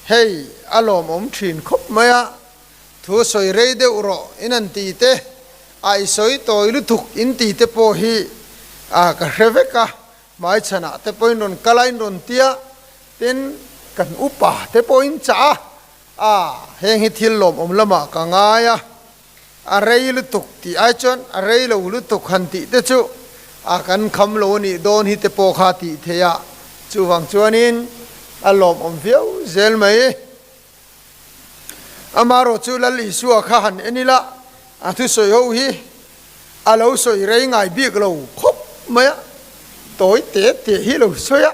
Hei a lawmawm thin khawp mai a, thu sawi rei deuh rawh in an ti te, a i sawi tawi lutuk in ti te pawh hi a ka hre vek a, hmaichhanah te pawhin rawn kal a in rawn tia, tin kan upa te pawhin chah a, a heng hi thil lawmawm lamah ka ngai a. A rei lutuk tih ai chuan a rei lo lutuk han tih te chu a kan kham lo a nih dawn hi te pawh kha tih theih a, chuvang chuanin a lawmawm viau zel mai. Amaherawh chu Lal Isua kha han en ila a thusawi ho hi a lo sawi rei ngai bik lo khawp mai a, tawi te te hi lo sawi a,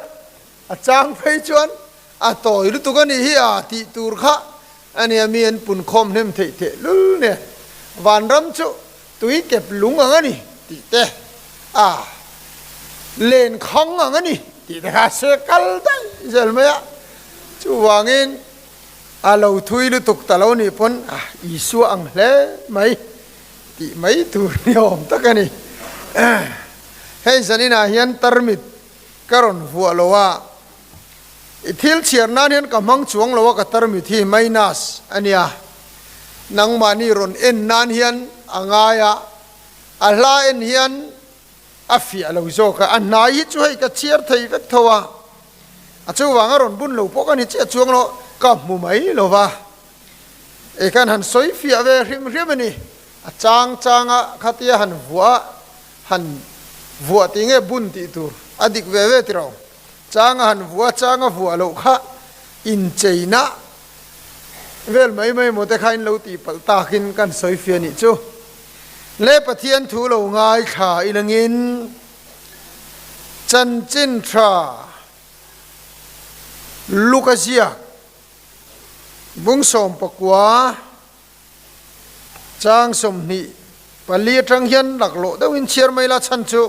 A chang phei chuan a tawi lutuk a nih hi a tih tur kha a nia mi an pun khawm hnem theih teh lul nen vanram chu tui kep lung ang a ni tih te a len khang ang a ni tih te kha se kal daih zel mai a chuvangin a lo thui lutuk ta lo nih pawn a Isua ang hle mai tih mai tur ni awm tak a ni. Hei zaninah hian tarmit Ka rawn vuah lo a, i thil chhiar nan hian ka hmang chuang lo a ka tarmit hi minus a nia, nangmahni rawn en nan hian a ngai a, a hla en hian a fiah lo zawk a, a hnai hi chu hei ka chhiar thei vek tho a, a chuvang a rawn bun lo pawh ka ni chiah chuang lo, ka hmu mai lo va, e kan han sawi fiah ve hrim hrim a ni, a chang chang a khatia han vuah a. Han vuah tih nge bun tih tur a dik ve ve tiraw? Chang a han vuah chang a vuah loh kha incheina vel mai mai maw te kha in lo tih palh takin kan sawi fia nih chu. Le Pathian thu lo ngaithla ilangin chanchin tha Luka ziak bung 14 Chang 24 atang hian laklawh deuhin chhiar mai la chhan chu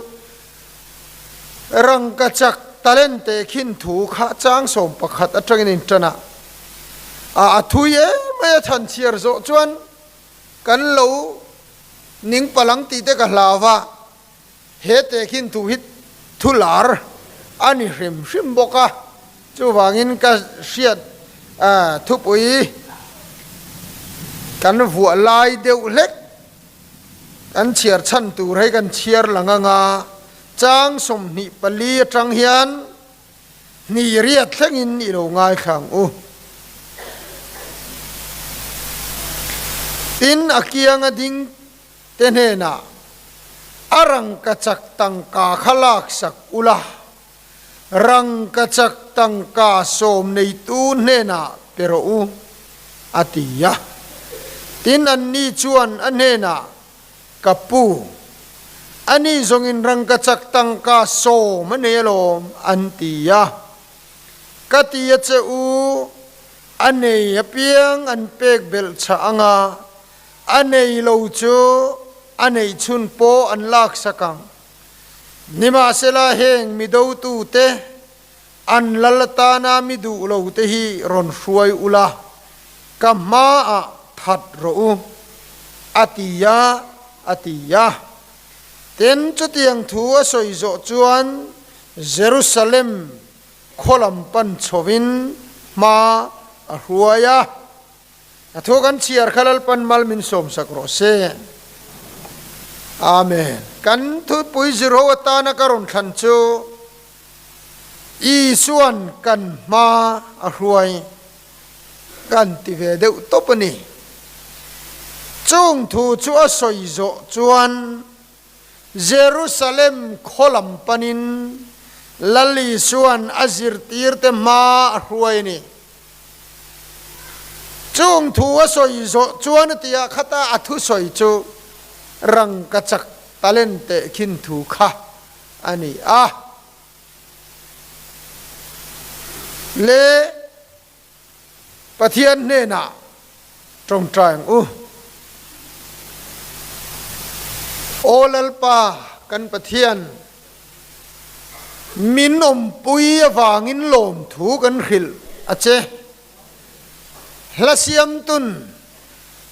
rangkachak talent te khin thu kha chang 11 atangin in tan a, a a thui em mai a chhan chhiar zawh chuan kan lo ning palang tih te ka hlau a, he te khin thu hi thu lar a ni hrim hrim bawk a, chuvangin ka hriat thupui kan vuah lai deuh hlek kan chhiar chhan tur hei kan chhiar lang anga chang 24 atang hian hnih riat thlengin i lo ngaithla ang u. Tin, a kianga ding te hnenah a rangkachak tangka kha laksak ula, rangkachak tangka sawm neitu hnenah pe rawh u, a ti a. Tin, anni chuan a hnenah, Ka pu, ani zawngin rangkachak tangka sawm a nei alawm, an ti a. Ka ti a che u, a nei apiang an pek belh chah anga, A nei lo chu a neih chhun pawh an laksak ang. Nimahsela heng mi dotute, an lal atana mi duh lote hi rawn hruai ula, ka hmaah that rawh u, a ti a, a ti a. Tin, chutiang thu a sawi zawh chuan Jerusalem khaw lam pan chhovin hma a hruai a. A thu kan chhiar kha Lalpan mal min sawmsak rawh se. Amen. Kan thupui zirho atana ka rawn thlan chu Isuan kan hma a hruai kan ti ve deuh tawp a ni. Chung thu chu a sawi zawh chuan Jerusalem khaw lam panin Lal Isuan a zirtirte hma a hruai a ni. Chung thu a sawi zawh chuan a ti a, khata a thusawi chu rangkachak talent tehkhin thu kha a ni a. Le Pathian hnenah tawngtai ang u. Aw Lalpa kan Pathian, min awmpui avangin lawmthu kan hrilh a che. Hla siamtun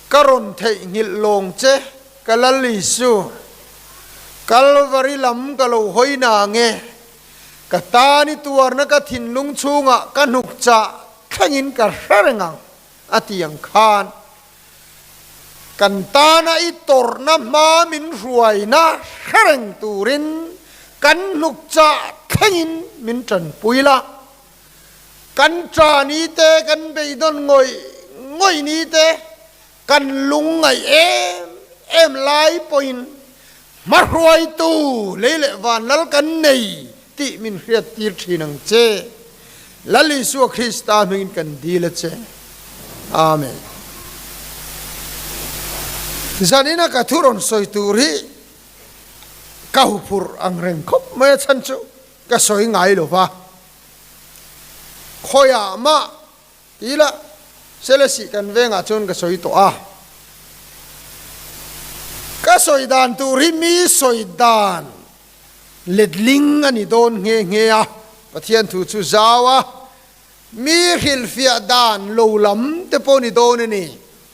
ka rawn theihnghilh lawng che ka Lal Isu. Kalvari lam ka lo hawi na nge. Ka tan i tuarna ka thinlung chhungah ka hnuk chah. thlengin ka hre reng ang a ti ang khan kan tana i tawrhna hma min hruaina hre reng turin kan hnuk chah thlengin min tanpui la. Kan ṭa ni te, kan beidawn ngawih ngawih ni te, kan lungngaih em em lai pawhin hmahruaitu lei leh van lal kan nei tih min hriattir ṭhin ang che. Lal Isua Krista hmingin kan dil a che. Amen. Zanina ka thu rawn sawi tur hi ka huphurh ang reng khawp mai a chhan chu ka sawi ngai lo va. Khawiah mah ti ila Selesih kan vengah chuan ka sawi tawh a. Ka sawi dan tur hi mi sawi dan letling a ni dawn nghe nghe a, Pathian thu chu zau a, mi hrilhfiah dan lo lam te pawh ni dawn a ni,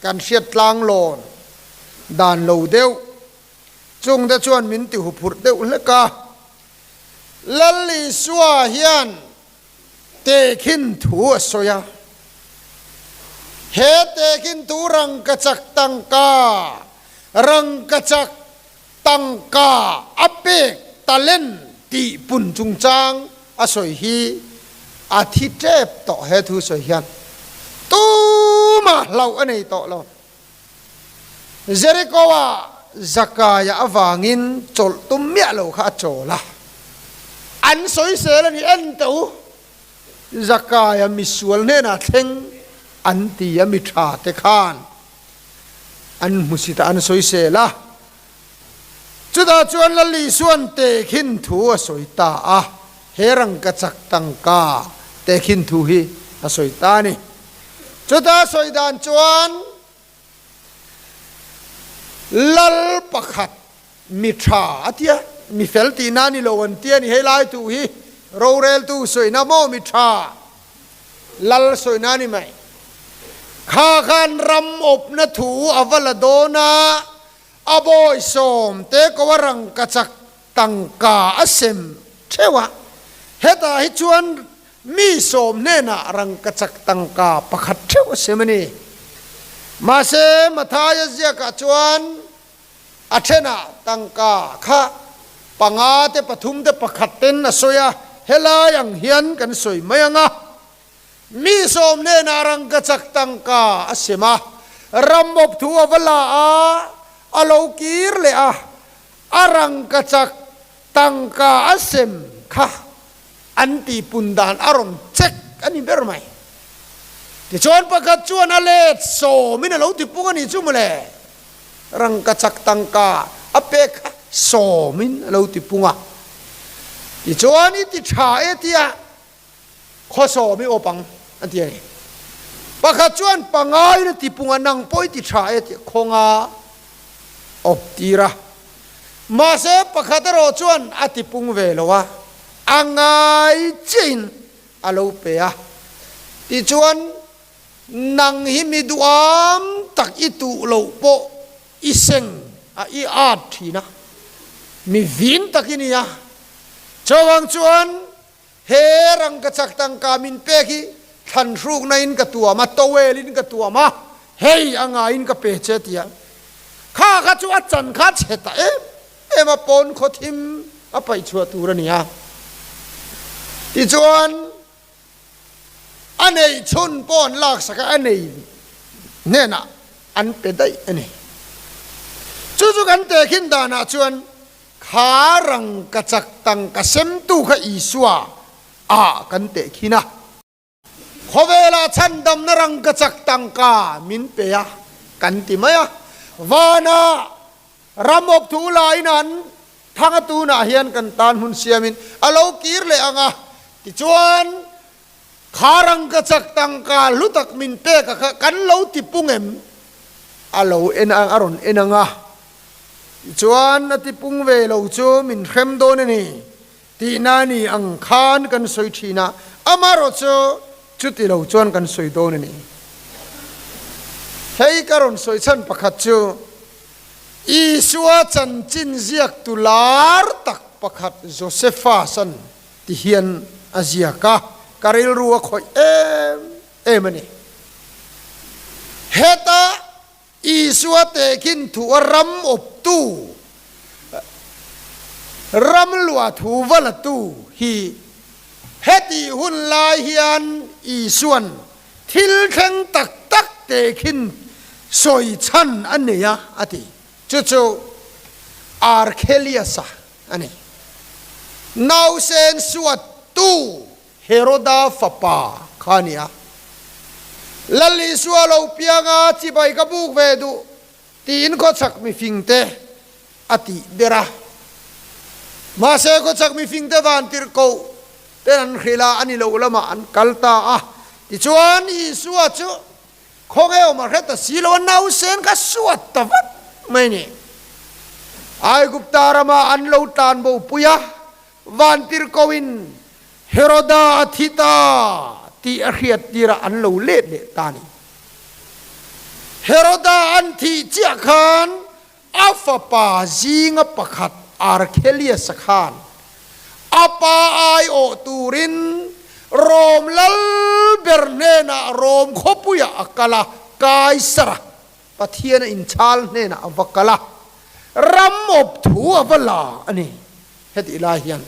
kan hriat tlang lawn dan lo deuh. Chungte chuan min ti huphurh deuh hlek a. Lal Isua hian tehkhin thu a sawi a, He tehkhin thu rangkachak tangka, rangkachak tangka a pek talent tih pun chungchang a sawi hi a thi tep tawh he thu sawi hian tumah hlauh a nei tawh lo. Jeriko-ah Zakaia avangin chawlh tum miah lo kha a chawl a, an sawisel a ni en teh u, Zakaia misual hnenah thleng an ti a, mi tha te khan an hmusit a, an sawisel a. Chutah chuan Lal Isua'n tehkhin thu a sawi ta a, he rangkachak tangka tehkhin thu hi a sawi ta a ni. Chuta sawi dan chuan Lal pakhat mi tha a tia, mi fel tihna a ni lo an tia a ni. Hei lai tu hi roreltu sawina maw mi tha Lal sawina a ni mai. Kha khan ram awpna thu a va la dawn a, A bawisawm te ko a rangkachak tangka a sem theuh a, hetah hi chuan mi sawm hnenah rangkachak tangka pakhat theuh a sem a ni. Mahse, Mathaia ziakah chuan a thenah tangka kha panga te pathum te pakhat ten a sawi a, helai ang hian kan sawi mai ang a. Mi sawm hnenah rangkachak tangka a sem a, ram awp thu a va la a, a lo kir leh a, a rangkachak tangka a sem kha an tihpun dan a rawn check a ni ber mai. Tichuan pakhat chuan a let sawmin a lo tipung a ni chu mawle, rangkachak tangka a pek kha sawmin a lo tipung a, tichuan i ti tha e tia Khawsawm i awp ang, an ti a ni. Pakhat chuan pangaiin a ti pung a, nang pawh i ti tha e tih khawnga awp tir a. Mahse, pakhat erawh chuan a ti pung ve lo a, a ngai chiahin a lo pe a. Tichuan, nang hi mi duham tak i tuh loh pawh i seng a, i at thin a, mi vin tak i ni a. Chuvang chuan He rangkachak tangka min pek hi thlan hrukna in ka tuam a, towel in ka tuam a, hei a ngaiin ka pe che tia. Kha kha chu a chan kha chhe ta em em a, pawn khaw thim a paih chhuah tur a ni a. Tichuan a neih chhun pawh an laksak a, a nei hnenah an pe daih a ni. Chu chu kan tehkhin danah chuan Kha rangkachak tangka semtu kha Isua ah kan teh khin a. Khawvelah chhandamna rangkachak tangka min pe a kan ti mai a. Vanah ram awp thu laiin an thang a tunah hian kan tan hun siamin a lo kir leh ang a. Tichuan kha rangkachak tangka hlu tak min pek a kha kan lo ti pung em? A lo en a, a rawn en ang a. Tichuan, a tipung ve lo chu min hrem dawn a ni tihna a ni ang khan kan sawi thin a, amaherawh chu chuti lo chuan kan sawi dawn a ni. Hei ka rawn sawi chhan pakhat chu Isua chanchin ziaktu lar tak pakhat Josephus-a'n ti hian a ziak a, ka rilru a khawih em. em a ni. Heta Isua tehkhin thu a ram awptu, ram luah thu va latu hi hetih hun lai hian Isuan thil thleng tak tak tehkhin sawi chhan a nei a, a ti. Chu chu Archelius-a a ni. Nausen suattu Heroda fapa kha a ni a. Lal Isua lo pianga chibai ka buk ve duh tiin khawchhak mifingte a tih ber a. Mahse khawchhak mifingte vantirhkoh ten an hrilh a, a ni loh lamah an kal ta a. Tichuan Isua chu Khawnge awm a hre ta si lo a, nausen kha suat ta vat mai ni. Aigupta rama an lo tlan bo pui a, vantirhkohin Heroda a thi ta tih a hriat tirah an lo let leh ta ni. Heroda an thih chiah khan A fapa zinga pakhat Archelius-a khan a pa aiawh turin Rom lal ber hnenah Rom khawpuiah a kal a, Kaisara, Pathiana inchhal hnenah a va kal a, ram awp thu a va la a ni. Hetih lai hian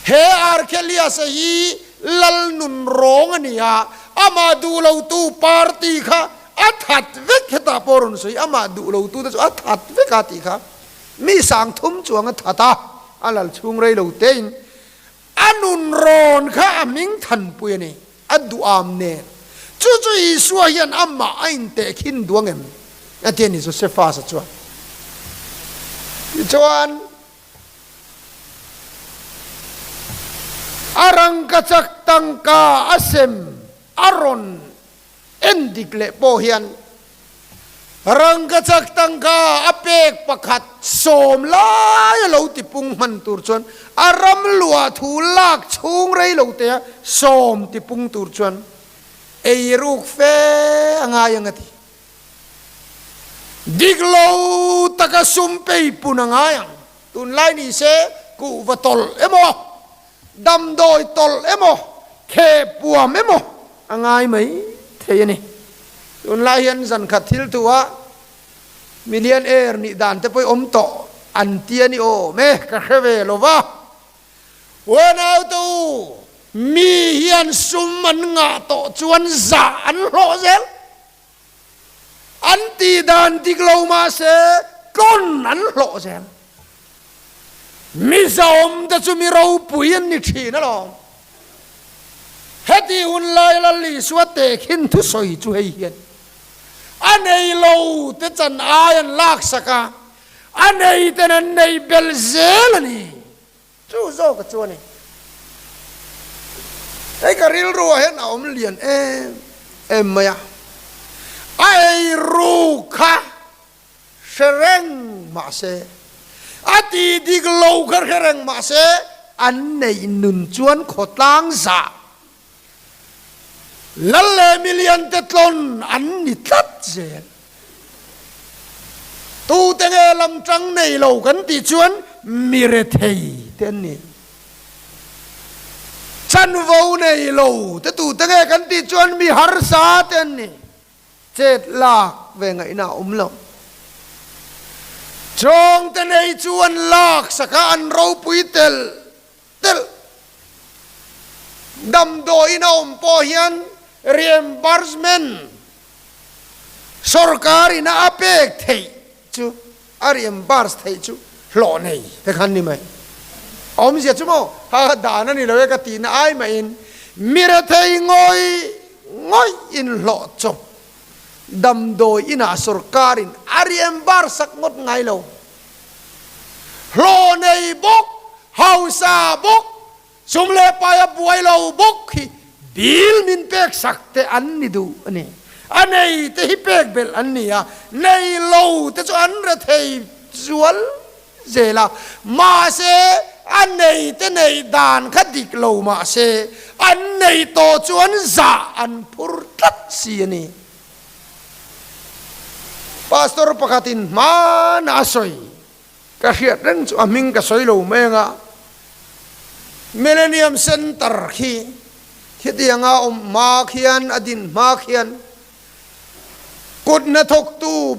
he Archelius-a hi lal nun rawng a ni a, amah duh lotu party kha a that vek hetah pawh rawn sawi, amah duh lotu te chu a that vek a tih kha mi sang thum chuang a that a, a lal chhung rei lo tein a nun rawn kha a hming thanpui a ni, a duham nen. Chu chu Isua hian amah a intehkhin duang em? A ti a ni Josephus-a chuan. Tichuan. A rangkachak tangka a sem a rawn en dik leh pawh hian rangkachak tangka a pek pakhat sawm lai a lo tipung hman tur chuan a ram luah thu lak chhung rei lo tea sawm tipung tur chuan ei ruk fe a ngai ang a ti. Dik lo taka sum peipun a ngai ang. Tunlai ni se kuhva tawlh emaw, damdawi tawlh emaw, kheh puam emaw a ngai mai thei a ni. Tunlai hian zan khat thil thu ah millionaire nih dan te pawh i awm tawh an ti a ni awm e, ka hre ve lo va. Uanaute u, mi hian sum an ngah tawh chuan zah an hlawh zel. An tih dan dik lo mahse tlawn an hlawh zel. Mi zahawm te chu mi ropui an ni thin alawm. Heti hun lai Lal Isua tehkhin thusawi chu hei hian a nei lo te chan ai an laksak a, a nei ten an nei bel zel a ni. Chu zawk a chu a ni. Hei ka rilru ah hian a awm lian em em mai a, a eiru kha hre reng mahse, a ti dik lo kha hre reng mahse an neih nun chuan khawtlang zah Lal leh milian te tlawn an ni tlat zel. Tute nge lam tang nei lo kan tih chuan mi rethei te an ni. Chanvo nei lo te tute nge kan tih chuan mi harsa te an ni. Chet lak ve ngaihna a awm lo. Chawng te nei chu an lak sak a, an ropui telh telh. Damdawiin a awm pawh hian reimbursement sorkar in a pek theih chu a reimburse theih chu hlawh nei te khan ni mai. Awmzia chu maw ha ha dan a ni lo e ka tihna ai mahin mi rethei ngawih ngawih in hlawh chawp damdawi inah sorkar in a reimburse sak ngawt ngai lo. Hlawh nei bawk, hausa bawk, sum leh pai a buai lo bawk hi bill min pek sak te an ni duh a ni. A nei te hi pek belh an ni a, nei lo te chu an rethei zual zel a. Mahse, a nei te neih dan kha dik lo mahse, an nei tawh chuan zah an phur tlat si a ni. Pastor pakhatin hmana a sawi ka hriat reng chu a hming ka sawi lo mai anga Millennium Centre khi. Khitianga awm hma khian, a din hma khian kut hnathawktu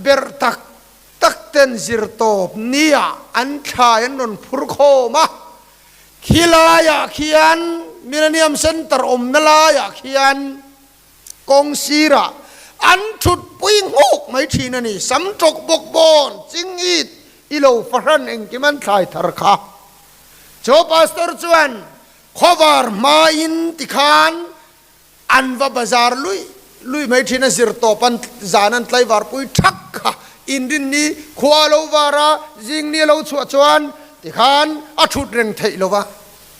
berh tak tak ten zirtawp nia an thlai an rawn phur khawm a. Khi laiah khian Millennium Centre awmna laiah khian kawng sirah an thutpui nghuk mai thin a ni. Sam tawk bawk bawn chingit i lo fahran engkim an thlai thar kha. Chu Pastor chuan Khawvar hmain tikhan an va bazar lui lui mai thin a, zirtawp an zan an tlaivar pui thak kha inrinni khua lo var a, zingni a lo chhuah chuan tikhan a thut reng theih lo va,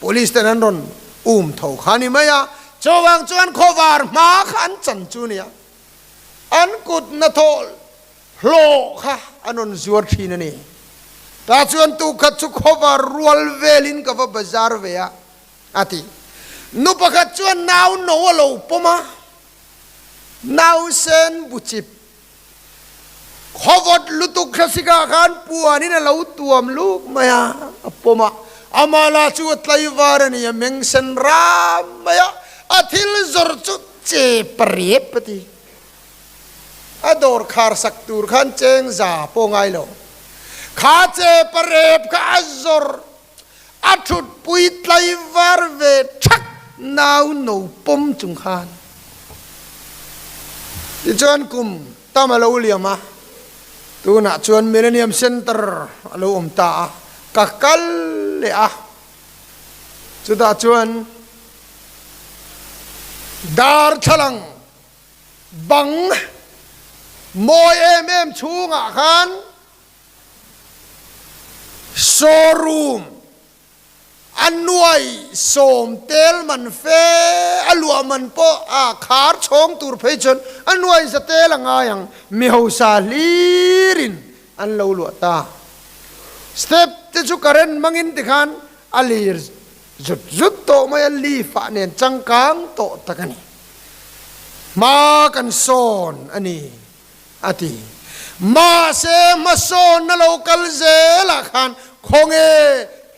police ten an rawn um tho kha a ni mai a, chuvang chuan khawvar hma kha an chan chu nia, an kut hnathawh Hlawh kha an rawn zuar thin a ni. Tah chuan tukhat chu khawvar rual velin ka va bazar ve a, a ti. Nu pakhat chuan nau no a lo pawm a, nausen bu chip khawvawt lutuk thlasik-ah khan puanin a lo tuam luk mai a, a pawm a. Amah lah chu a tlaivar a ni, a mengsen ram mai a, a thil zawrh chu che parep a ti. A dawr khar sak tur khan cheng za pawh ngai lo. Kha che parep kha a zawrh a thutpui tlaivar ve thak nau no pawm chung khan. Tichuan kum tam a lo liam a, tunah chuan Millennium Centre a lo awm ta a, ka kal leh a. Chutah chuan darthlalang Bang mawi em em chhungah khan showroom a nuai sawm tel man fe a luah man pawh a khar chhawng tur phei chuan a nuai za tel a ngai ang mi hausa hlirin an lo luah ta. Step te chu current hmangin tikhan a lir Zut zut tawh mai a leaf ah nen changkang tawh tak a ni. Hma kan sawn a ni a ti. Mahse hmasawnna lo kal zelah khan khawnge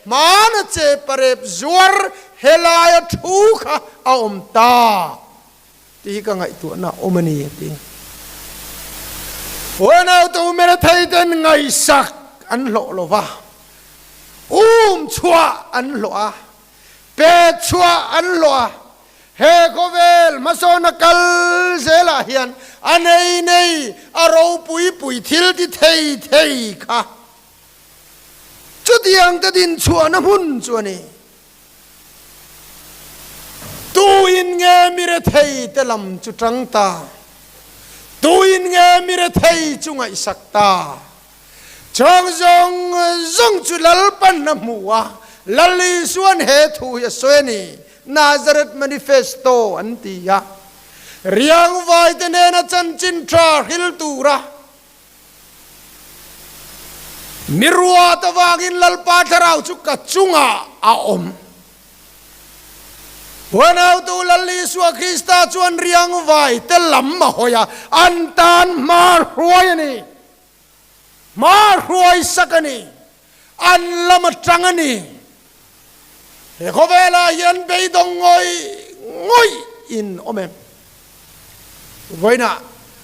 hmana che parep zuar helaia thu kha a awm ta tih hi ka ngaihtuahna a awm a ni a ti. Huanautu Meretheiten ngaihsak an hlawh lo va. Um chhuah an hlawh a, pek chhuah an hlawh a, he khawvel hmasawnna kal zelah hian a nei nei, a ropui pui thil ti thei thei kha chutiang te din chhuahna hmun chu a ni. Tuin nge mi rethei te lam chu tang ta? Tuin nge mi rethei chu ngaihsak ta? Chawng zawng zawng chu Lalpan a hmu a, Lal Isuan he thu hi a sawi a ni, Nazareth Manifesto an ti a. Riangvaite nena chanchin tha hril tura mi ruat avangin Lalpa Thlarau chu ka chungah a awm. Huanautu Lal Isua Krista chuan riangvaite lam a hawi a, an tan hma hruai a ni. Hma hruai sak a ni, an lam atang a ni. He khawvelah hian beidawng ngawih ngawih in awm em? Vawiinah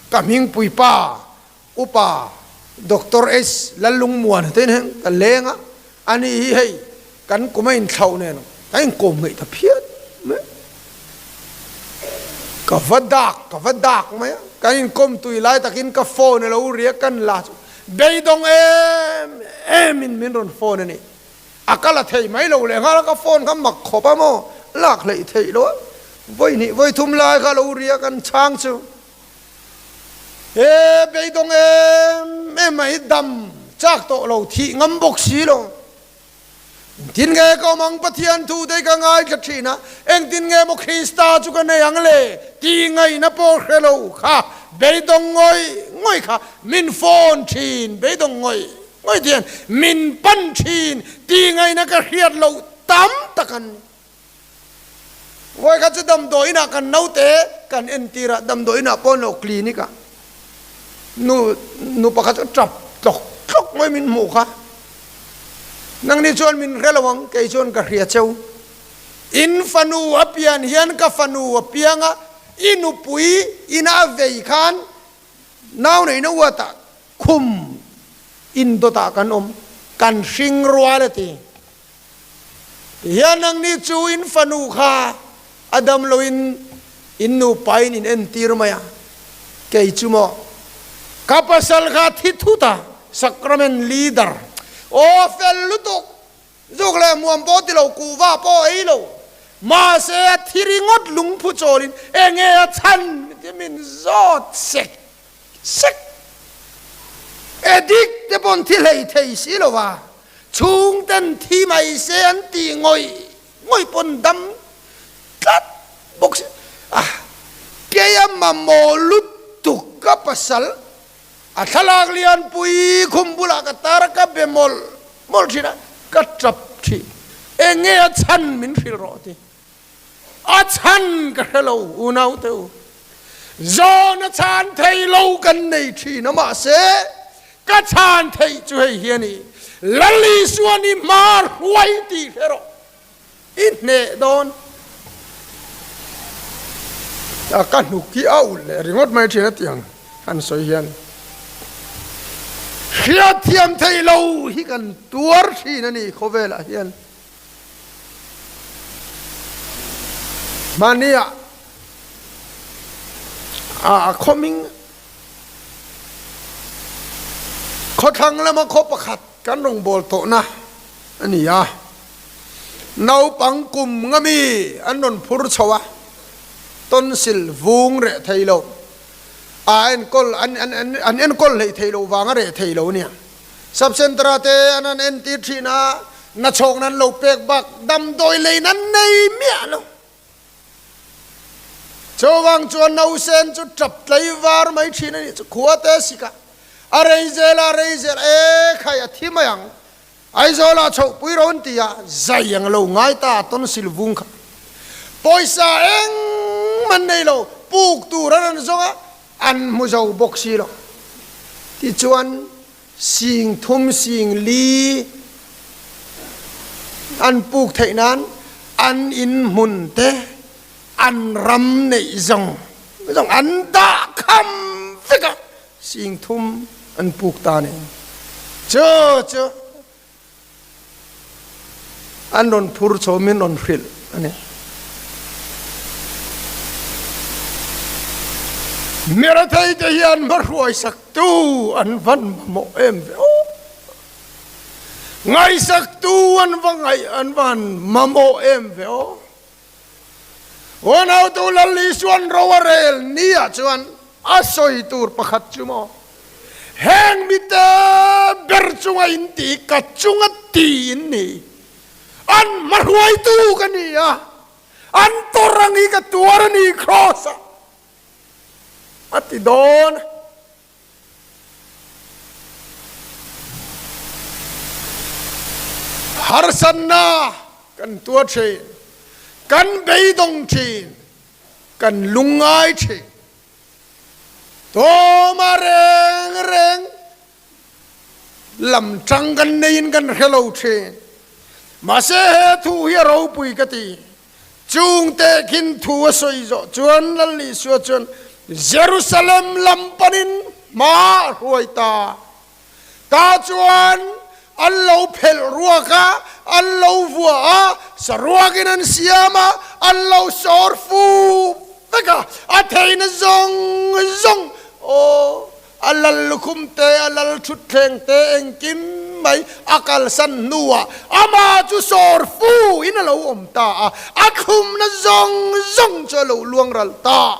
ka hmingpui pa, Upa Doctor H. Lallungmuana te in heng ka leng a, ani hi hei kan kum a inthlauh nen kan inkawm ngaih ta phian mai a. Ka va dak, ka va dak mai a, kan inkawm tui lai takin ka phone a lo ri a, kan la chu beidawng em em in min rawn phone a ni. A ka la thei mai lo leh nghal a, ka phone kha mak khawp a maw, lak hleih theih lo a, vawi hnih vawi thum lai kha a lo ri a kan chhang chu. He beidawng em em mai dam chak tawh lo, thih ngam bawk si lo. Engtin nge ka awm ang Pathian thu te ka ngaithla thin a, engtin nge maw Krista chu ka nei ang le tih ngaihna pawh hre lo kha beidawng ngawih ngawih kha min phone thin, beidawng ngawih ngawih te hian min pan thin tih ngaihna ka hriat loh tam tak an ni. Vawikhat chu damdawiinah kan naute kan entir a, damdawiinah pawh an lo clinic a, nu nu pakhat chu tap tlawk tlawk mai min hmuh kha. Nangni chuan min hre lo ang, kei chuan ka hria cheu. In fanu a pian hian ka fanu a piang a, i nupui ina a vei khan nau neihna uatah khum indawtah kan awm, kan hring rual a ti. Tihian nangni chu in fanu kha a dam loin in nupain in entir mai a, kei chu maw ka pasal kha thi thut a, Sacrament leader aw fel lutuk, zuk leh muam pawh ti lo, kuhva pawh ei lo, mahse a thi ringawt lungphu chawlin enge a chhan ti min zawt sek sek. Addict te pawn thi hlei thei si lo va, chhungten thi mai se an tih ngawih ngawih pawn dam tlat bawk si. Ah, kei a mamawh lutuk ka pasal a thlalak lianpui khum bulah ka tar a, ka be mawlh mawlh thin a, ka tap thin. Enge a chhan min hrilh rawh ti. A chhan ka hre lo unau te u. Zawn a chhan thei lo kan nei thin a mahse ka chhan theih chu hei hi a ni, Lal Isuan i hma hruai tih hre rawh, i hneh dawn. A ka hnuk hi a ulh leh ringawt mai thin a tiang han sawi hian hriatthiam thei lo hi kan tuar thin a ni khawvelah hian. Hmania a khaw hming khawthlang lama khaw pakhat kan rawngbâwl tawhna a ni a. Naupang kum nga mi an rawn phur chho a, tonsil vung reh thei lo, a enkawl an an enkawl hleih thei loh vanga reh thei lo a nia. Sub Centre te an han entir thin a, nachhawkna an lo pek bak damdawi leiin an nei miah lo. Chuvang chuan nausen chu tap tlei var mai thin a nih chu, khua te sik a, a rei zel a, a rei zel a, e khai a thi mai ang, Aizawl ah chhoh pui ro an ti a, zai ang lo ngai ta a tonsil vung kha. Pawisa engmah an nei lo, puk tur an rawn zawng a, An hmu zo bawk si lo. Tichuan, sing thum sing li an puk theih nan an inn hmun te, an ram neih zawng zawng an dah kham vek a, sing thum an puk ta nen. Chu chu An rawn phur chho min rawn hrilh a ni. Mirathei te hian hmahruaisaktu an van mamawh em ve aw. Ngaihsaktu an va ngaih an van mamawh em ve aw. Unautu Lal Isuan ro a rel ni ah chuan a sawi tur pakhat chu maw, Heng mite ber chunga in ti, ka chunga ti in ni. An hmahruaitu ka ni a, an tawrh ang hi ka tuar a ni Kraws ah a ti dawn a. Harsatna kan tuar thin, kan beidawng thin, kan lungngai thin. Tawma reng reng lam tang kan neiin kan hre lo thin. Mahse he thu hi a ropui ka ti. Chungte khin thu a sawi zawh chuan Lal Isua chuan Jerusalem lam panin hma a hruai ta. Ta chuan an lo phelh ruak a, an lo vua a, saruakin an siam a, an lo sawr fu vek a, a theihna zawng zawng aw A lal lukhum te, a lal thutthleng te engkim mai a kalsan hnuah amah chu sawr fu in a lo awm ta a, a thlumna zawng zawng chu a lo luang ral ta.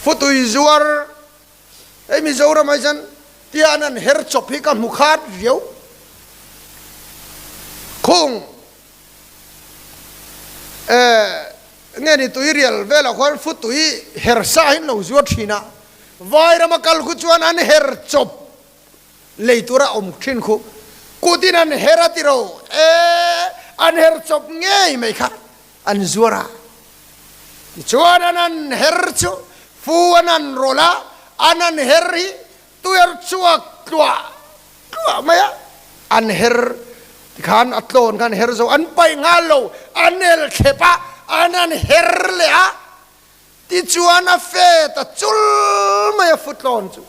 Futui zuar, Hei Mizoram ah hian tian an her chawp hi ka hmu khat riau. Khung eh Nge ni tui rial velah khuan futui her sa hi an lo zuar thin a, Vairama kal khu chuan an her chawp lei tura awm thin khu kutin an her a tiro e, an her chawp ngei mai kha an zuar a, tichuan an an her chu fu an an rawlh a, an an her hi tuiar chhuak tluah tluah mai a, an her. Tikhan a tlawn khan her zo an paih nghal lo, an el thlep a, an han her leh a, tichuan a fet a chul mai a futlawn chu.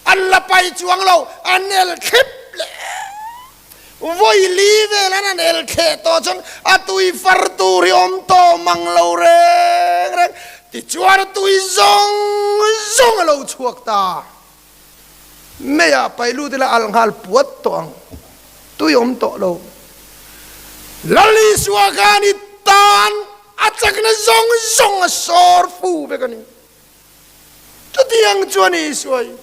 An la paih chuang lo, an el thlep leh. Vawi li vel an han el thleh tawh chuan a tui far tur hi awm tawh mang lo reng reng. Tichuan a tui zawng zawng a lo chhuak ta. Meiah paih lut ila alh nghal puat tawh ang. Tui awm tawh lo. Lal Isua khan i tan a chakna zawng zawng a sawr fu vek a ni. Chutiang chuan Isua hi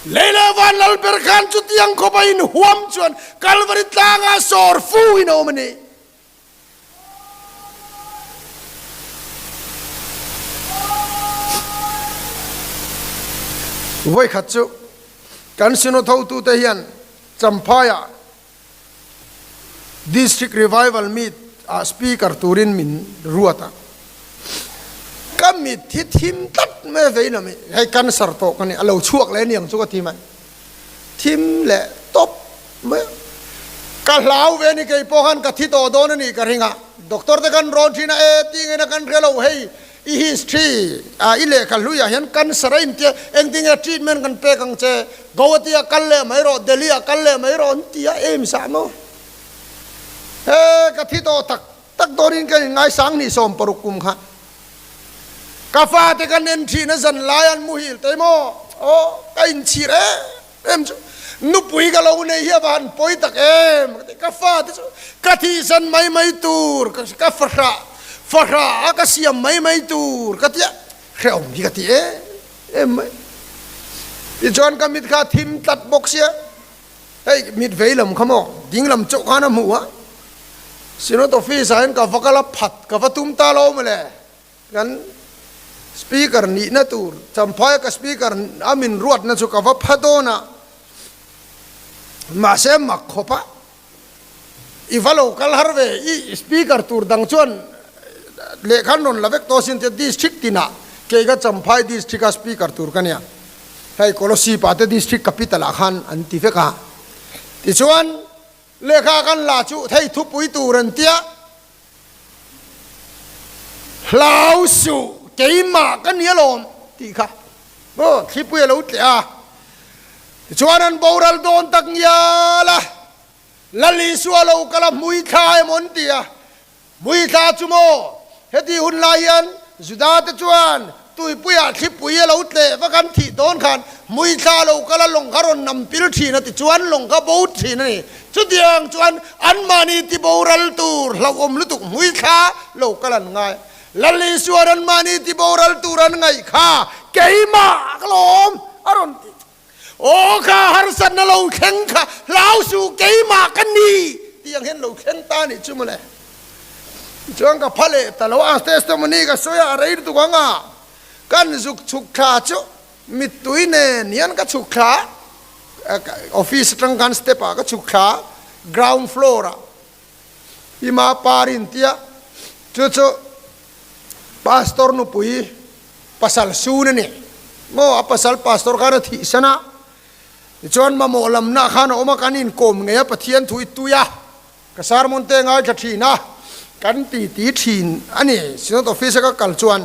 lei leh van lal ber khan chutiang khawp a inhuam chuan Kalvari tlangah sawr fu in a awm a ni. Vawikhat chu kan Synod hotute hian Champhaiah District Revival Meet ah Speaker turin min ruat a. Ka mit hi thim tlat mai a vei lam hi, hei cancer tawh ka ni, a lo chhuak leh aniang chu ka ti mai. Thim leh tawp mai a. Ka hlau ve a ni kei pawh khan ka thi tawh dawn a nih ka ring a. Doctor te kan rawn thin a, e ti ngei na kan hre lo hei i history ah i lehkha hluiah hian cancer a intia engtin nge treatment kan pek ang che Guwahati ah kal leh mai rawh Delhi ah kal leh mai rawh an ti a em sah maw. He ka thi tawh tak tak dawnin ka inngaisang ni 16 kum khan. Ka fate ka nen thin a zan lai an muhil te maw? Aw, ka inchhir em em chu. Nupui ka lo nei hi a va han pawi tak em ka ti. Ka fate chu ka thihsan mai mai tur, ka fahrah, fahrah a ka siam mai mai tur ka ti a, hrehawm hi ka ti em em mai. Tichuan ka mit kha a thim tlat bawk sia. Hei mit vei lam kha maw ding lam chauh khan a hmuh a, Synod office ah hian ka va kal a phat ka va tum ta lo mawle, kan speaker nihna tur Champhai ka speaker a min ruatna chu ka va pha dawn a, mahse mak khawp a i va lo kal har ve i speaker tur dang chuan lehkha an rawn la vek tawh sin tia district tinah kei ka Champhai district a speaker tur ka nia. Hei Kolosip ah te district capital ah khan an ti vek a, tichuan lehkha kan la chu thei thupui tur an tia, Hlau suh keimah ka ni alawm tih kha aw thlipui a lo tleh a, tichuan an boral dawn tak ngial a, Lal Isua lo kal a hmui thla emaw an ti a, Hmuithla chu maw? Heti hun lai hian Juda te chuan tuipuiah thlipui a lo tleh vak an thih dawn khan hmuithla lo kal a lawng kha rawn nam pil thin a tichuan lawng kha bo thin a ni. Chutiang chuan anmahni ti boral tur hlauhawm lutuk hmuithla lo kal an ngai. Lal Isuan anmahni ti boral tur an ngaih kha keimah ka lawm a rawn ti. Aw kha harsatna lo thleng kha hlau suh keimah ka ni tih ang hian lo thleng ta nih chu mawle. Tichuan ka pha leh ta lo a, testimony ka sawi a, a rei lutuk ang a, kan zuk chhuk thla chu mittui nen hian ka chhuk thla a, office atang khan step ah ka chhuk thla a, ground floor ah Ima Parin tia chu chu Pastor nupui pasal sun a ni maw? A pasal pastor khan a thihsan a, tichuan mamawh lamna khan a awm a, kan inkawm ngei a, Pathian thu i tui a, ka sermon te ngaithla thin a, kan ti ti thin a ni. Synod office a ka kal chuan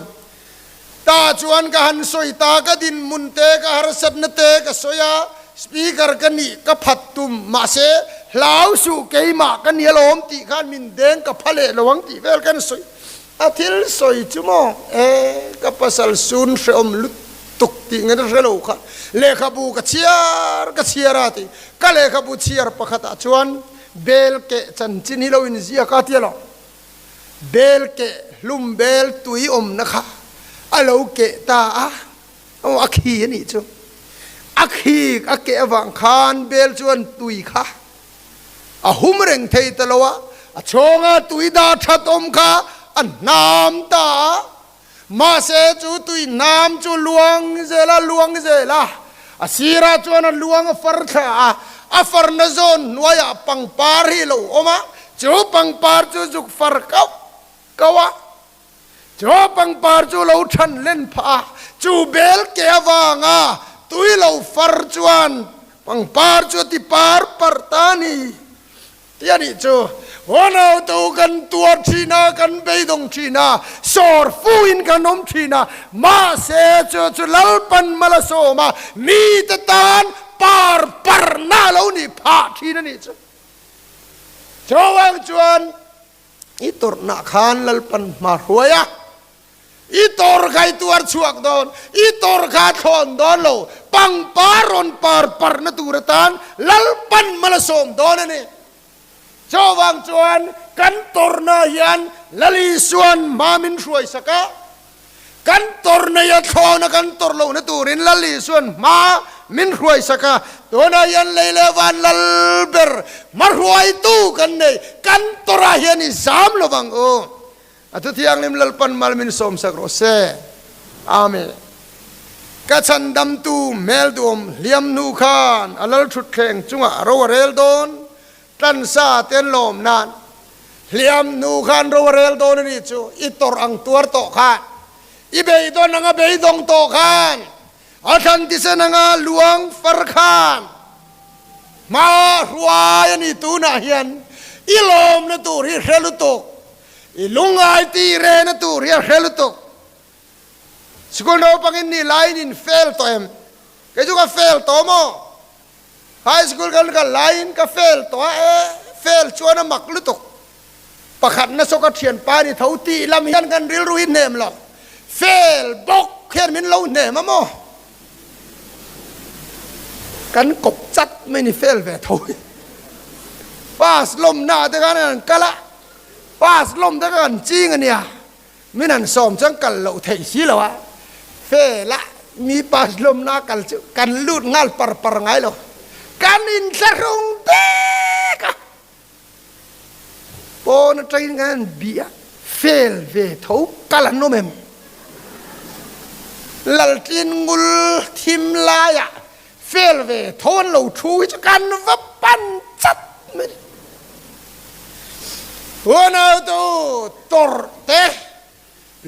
tah chuan ka han sawi ta, ka dinhmun te, ka harsatna te ka sawi a, speaker ka nih ka phat tum, mahse hlau suh keimah ka ni alawm tih khan min deng ka pha leh lo ang tih vel kan sawi. A thil sawi chu maw? E, ka pasal sun hrehawm lutuk tih nge na hre lo kha. Lehkhabu ka chhiar ka chhiar a ti. Ka lehkhabu chhiar pakhatah chuan bel keh chanchin hi lo inziak a tia lo. Bel keh hlum bel tui awmna kha a lo keh ta a. Aw, a khi a nih chu. A khi a keh avang khan bel chuan tui kha A hum reng thei ta lo a, a chhawnga tui dah that awm kha a hnam ta a. Mahse chu tui hnam chu luang zel a, luang zel a, a sirah chuan a luang a far thla a, a farna zawn hnuaiah pangpar hi a lo awm a, chu pangpar chu zuk far kauh kauh a. Chu pangpar chu lo than len phah a, chu bel ke avanga tui lo far chuan pangpar chu a ti par par ta a ni. Tih a nih chu. Unautu kan tuar thin a, kan beidawng thin a, sawr fuin kan awm thin a, mahse chu chu Lalpan mal a sawm a, mite tan par parna a lo nih phah thin a nih chu. Chuvang chuan i tawrhnah khan Lalpan hma hruai a, I tawr kha i tuar chhuak dawn, i tawr kha a thlawn dawn lo, pangpar rawn par parna tur atan Lalpan mal a sawm dawn a ni. Chuvang chuan kan tawrna hian Lal Isuan hma min hruai sak a, kan tawr nei a thlawna kan tawr lohna turin Lal Isuan hma min hruai sak a, tunah hian lei leh van Lal ber hmahruaitu kan nei, kan tawrah hian i zam lovang u. A thu thianghlim Lalpan mal min sawmsak rawh se. Amen. Ka chhandamtu hmel duhawm hliam hnu khan a lal thutthleng chungah ro a rel dawn, tlansa te an lawm nan. Hliam hnu khan ro a rel dawn a nih chu, i tawrh ang tuar tawh khan, i beidawn anga beidawng tawh khan, a thlan tisen anga luang far khan hma hruai a ni tunah hian i lawmna tur hi hre lutuk. I lungngai tih rehna tur hi a hre lutuk. Sikul naupangin nih laiin in fail tawh em? Kei chu ka fail tawh maw? High school kan kal laiin ka fail tawh a, e fail chuan a mak lutuk. Pakhatna saw ka thianpa ni tho tih lam hian kan rilru hi hnem lo. Fail bawk hian min lo hnem a maw? Kan kawp chat mai ni fail ve tho hi. Pass lawmna te khan an kal a. Pass lawm te ka kan ching a nia, min han sawm chuan kal loh theih si lo a, fel a mi pass lawmna kal chu kan lut nghal par par ngai lo, kan inthlahrung dek a, pawn atangin kan han bih a, fel ve tho kal an awm em? Laltlin ngul thim laiah Fel ve tho an lo thu hi chu kan va pan chat mai ni. Unautu tawrh te,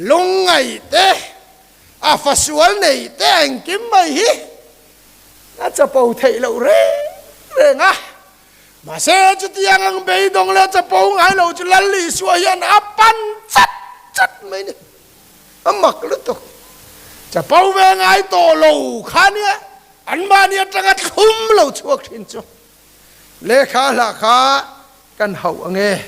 lungngaih te, a fasual neih te engkim mai hi a chapo theih loh reng reng a. Mahse chutiang ang beidawng leh chapo ngai lo chu Lal Isua hian a pan chat chat mai ni. A mak lutuk. Chapo ve ngai tawh lo kha nia anmahni atanga thlum lo chhuak thin chu. Lehkha hlah kha kan hauh ange.